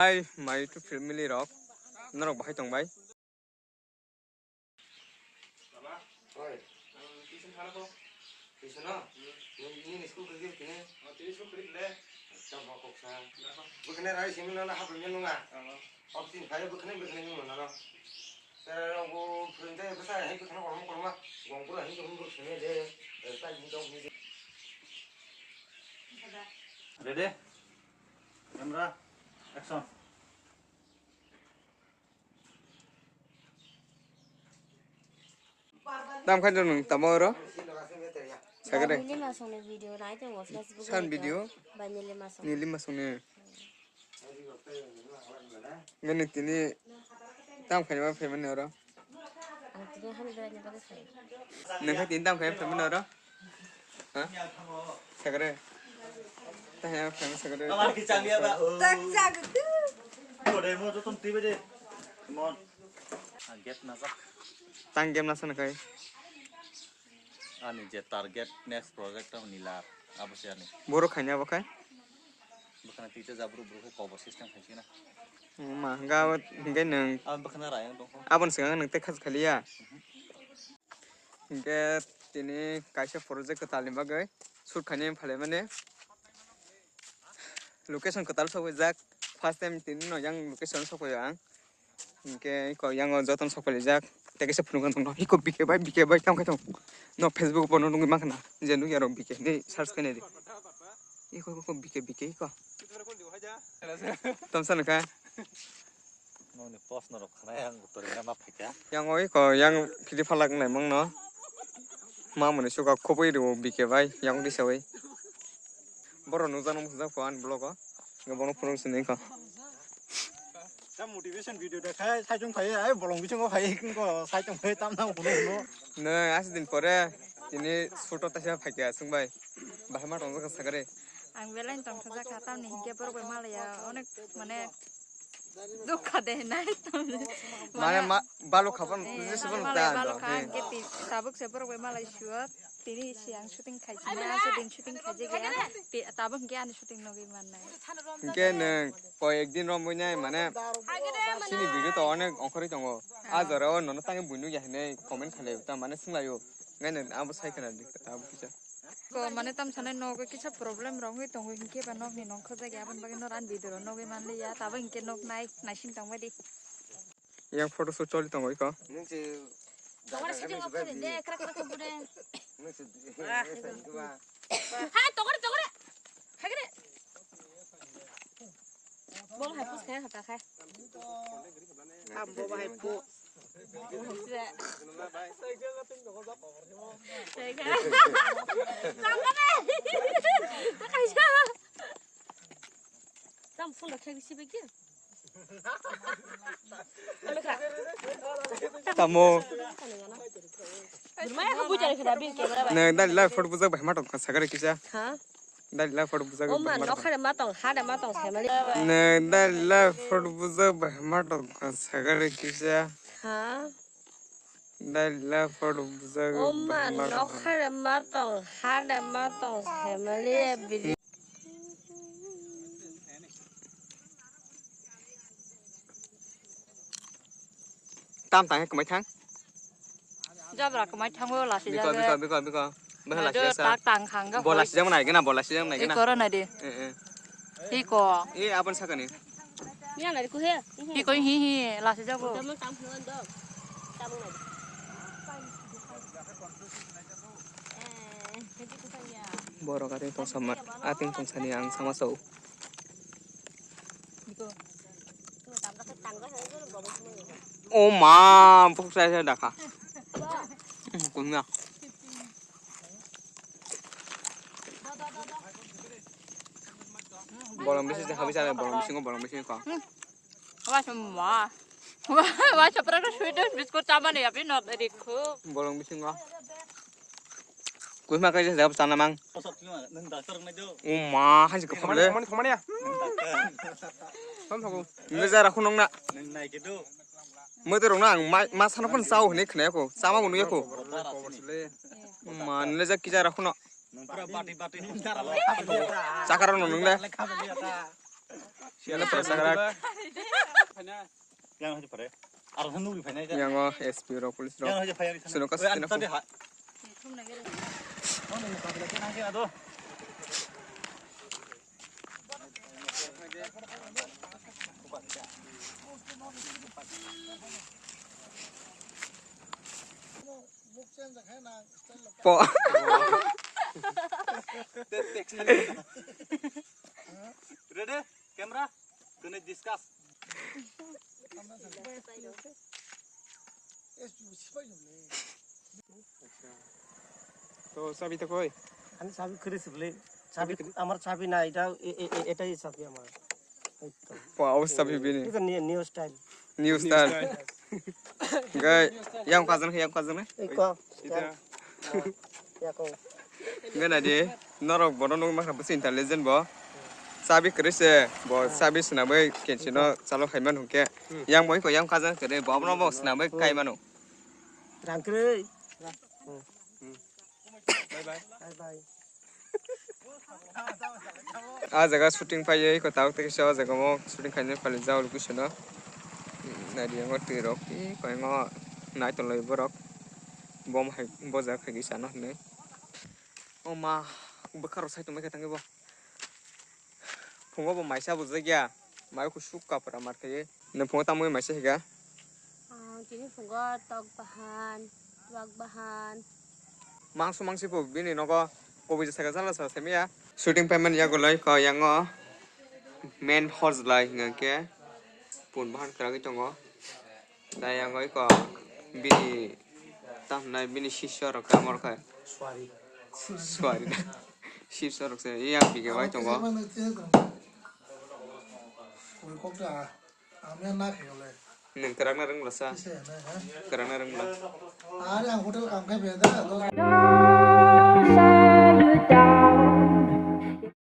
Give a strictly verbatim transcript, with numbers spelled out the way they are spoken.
Hi, my YouTube family rok. Norok bahai tong bai? Oi. Tuition thana ko? Tuition no? Nini school kiri kini? Oh, tini school kiri le. Chak ba kok sa. Bukhne rai simi no na hapung nunga. Oxygen khai bukhne bukhne nunga no. Tara rok bo phwrwng tei bwsa hai kwthang kolom koloma gong pura hai kwbang bwrwi swnwi de, eh, tai ni dok ni de. Ready? Camera, action. Tam khan jong nung tamo oro. Sagre. Banyuli masongni video nai tongo Facebook. San ni video? Banyuli masong. Nili masongni. Ngani tini tam khaima phaimani oro. Ang tini hani berai ni bagwi sai. Nang kha tini tam khaima phaimani oro. Ha? Sagre. Tah ya khaima sagre. Amar ki chang ya ba. Tak jak tu. Kode mo joton tibe de. Mon. Ang get na jak. Tang game na san kai. Ani je target next project ang nila abo se ani. Boro khaina bo khai. Bwkhana twi cha jabru bru khai cover system khai sina. Ma ga hingke nang. Abo bwkhana rayang dong kho. Abon sing nang tek khas khaliya. Hingke tini kaisa project kwtal ni bagwi shoot khaina phalai mani. Location kwtal sokjak first time tini no yang location sokoi ang. Hingke iko yang o joton sok palijak. Tei kaisa phunukna tongno. Iko B K bai, B K bai tamo khe tong. No Facebook bono nugwi mankha na. Je nukya rok B K hinwi search khainai di. Iko, iko, iko, B K, B K, iko. Tamsa nukha. Nokni post no rok khanai ang uttor ina ma phaikha. Yang o iko, yang phidi phalak nai mangno. Ma muni suka khoboi rwo B K bai, yang disawi. Borok nukjakno muchungjak kho ani vlog o. Hingke bono phunuk sini kho. Ta motivation video de khai, sai chung khai, ai bolong bisingo khai, ko sai chung khai, tam nang phunuk no. Nw, aswk din pore, tini shoot o taisa phaikha, chwng bai. Bahai ma tongjakha sagare. Ang belai tongthokjakha, tamni hinkhe borok bai malaya, onek, mane, dukha de nai, tamni. Mane, ma, balu khapan, eh, jese balu malaya ta balu ando, kha, he. Hinkhe ti, tabuk se borok bai malai suot. Tini se ang shooting khaisini, aswk din shooting khaijak ya. Ti-, tabuk hingke ani shooting nugwi mannai. Hingke nwng koi ek din romwi nai mane chini video to onek ongkhorwi tongo. Ah. A jora o nono tangwi buino ya hinwi comment khlai ta mane swnglaio. Ngai nwng abo sai khna di abo kisa. Ko mane tam sanai nogo kisa problem rok wngwi tongo hingke ba nokni nongkhorjak ya aboni bagwi noro ani video rok nugwi manliya. Tabuk hingke nok nai naising tongbai di. Yang photo shoot choli tongo iko. Nung se tokore jaga setting kami off kore sebabi. De, krak krak kore de. Nung se, ah, eh, sa itu ba. Ha, tokore, tokore. Hagre. Bol hai pus khai hata khai. Am bo hai pu. Sega. Tangga be. Takaisa. Tam full khai bisi be ki. Tamo. Nang dali la photo bujak bai ma tong kha sagare kisa. Ha? Dali la photo bujak bai ma tong. Nang dali la photo bujak bai ma tong kha sagare kisa. Ha? Dali la photo bujak bai ma tong. Oma nokhare ma tong, hade ma tong, family biri. Tam tang he kwmai thang. Jabra kwmai thango lasi jabe. Biko, biko, biko, biko. Biko lasi jasa. Tak tang khang ga. Bo lasi jang nai gana, bo lasi jang nai gana. Ikoro nai di. Eh, eh. Iko. Eh, abon sakani. Iko hi hi lasi jago. Borok ating tong sama, ating tong sani ang sama sao. O ma, buk sai sai dakha. Kunya. Bolong bisi habi sai bolong bisingo bolong bisingo ko. Wa summa. Wa, wa sapra sweet biscuit chamani abi not rikhu. Bolong bisingo. Kuima kai jab chana mang. Uma, hai jikha phamle. Mani, mani, mani ya. Sam thago. Nile jara khunong na. Mete rong na ang ma, ma sana pun sao hne khne ko. Sama bunu ya ko. Uma, nile jak kija rakhuno. Chakara no nungle. Siya na pura sakrak. Yang hoi pare. Aro han nugri phainai. Yang o S P rok, police rok. Yang hoi phai. Suno kas. Oi, suno an tadi ha. Ano mukabla kena ke ado. Po. Ready? Camera? Kene discuss. To sabi to koi. Ani sabi khuri sibli. Sabi, amar sabi na, eta, e, e, e, etai sabi amar. Ei to. Po, abo sabi bini. It's a new, new style. New style. Gai, yang kajang, yang kajang na? Ei ko. Ita. Ya ko. Gai na di, norok bono nung makha bisi intelligent bo. Sabi kri se, bo sabi sinabai kensi no chalo khai man hungke. Yang bo ko yang kajang kri, bo abono bo sinabai kai mano. Rang kri. Bye bye. Bye bye. Ah jaga shooting paiyei ko tawk tei kisa o jaga mo shooting khainai phalwi jao location o. Nai di yango twi rok i koingo nai tonglai borok bom hai bojak hai kisa no hinwi. O ma bwkha rok sai tongbai kha tangwi bo. Phungo bo maisa bujak ya mai kusuk kapra mar khaiwi. Nwng phungo tamwi maisa higa. Ah, tini phungo tok bahan, twak bahan. Mangso mangsi po bini nogo koboi saka jala sa semiya. Shooting payment yago loi ko yango main horse lai hingke pun bahan kwragwi tongo. Tai yango iko bini tamnai bini sisyo rok kamor khai. Suari. Suari. Sisyo rok se yang bige wai tongo. Kuri kok da. Ami na khayole. Nwng kwrang na rwngla sa? Kisa ya na, ha? Kwrang na rwngla. Are ang hotel kam khai beda.